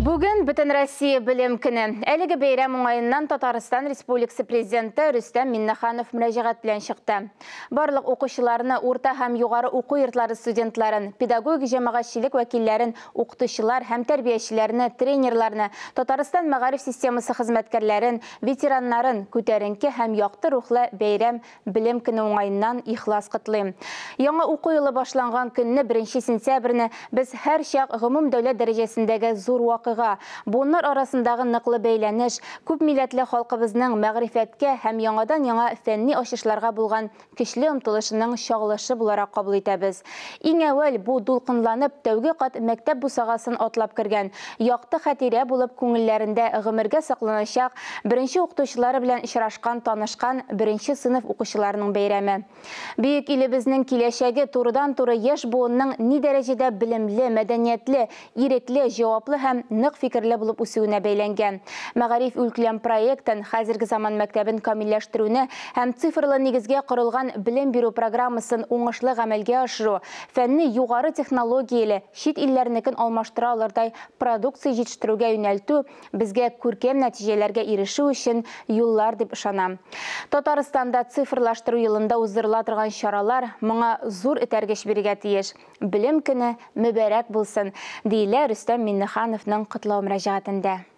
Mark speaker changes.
Speaker 1: Бүген Бөтенроссия белем көне. Әлеге бәйрәм уңаеннан Татарстан Республикасы Президенты Рөстәм Миннеханов мөрәҗәгать белән чыкты. Барлык укучыларны, урта һәм югары уку йортлары студентларын, педагогик җәмәгатьчелек вәкилләрен, укытучылар һәм тәрбиячеләрне, тренерларны, Татарстан мәгариф системасы хезмәткәрләрен, ветераннарын күтәренке һәм якты рухлы бәйрәм Белем көне уңаеннан ихлас котлыйм. Яңа уку елы башланган көнне, беренче сентябрьне, без һәрчак гомум дәүләт дәрәҗәсендәге зур вакыйга, буыннар арасындагы ныклы бәйләнеш, күпмилләтле халкыбызның мәгърифәткә һәм яңадан-яңа фәнни ачышларга булган көчле омтылышының чагылышы буларак кабул итәбез. Иң әүвәл бу дулкынланып, тәүге кат мәктәп бусагасын атлап кергән, якты хатирә булып күңелләрендә гомергә сакланачак беренче укытучылары белән очрашкан, танышкан беренче сыйныф укучыларының бәйрәме. Бөек илебезнең киләчәге турыдан-туры яшь буынның ни дәрәҗәдә белемле, мәдәниятле, ирекле, җаваплы һәм нык фикерле булып үсүенә бәйләнгән. Мәгариф илкүләм проектын, хәзерге заман мәктәбен камилләштерүне һәм цифрлы нигезгә корылган белем бирү программасын уңышлы гамәлгә ашыру, фәнне югары технологияле, чит илләрнекен алмаштыра алырдай продукция җитештерүгә юнәлтү безгә күркәм нәтиҗәләргә ирешү өчен юллар дип ышанам. Татарстанда цифрлаштыру елында уздырыла торган чаралар моңа зур этәргеч бирергә тиеш. Белем көне мөбарәк булсын, диелә Рөстәм Миңнехановның котлау мөрәҗәгатендә.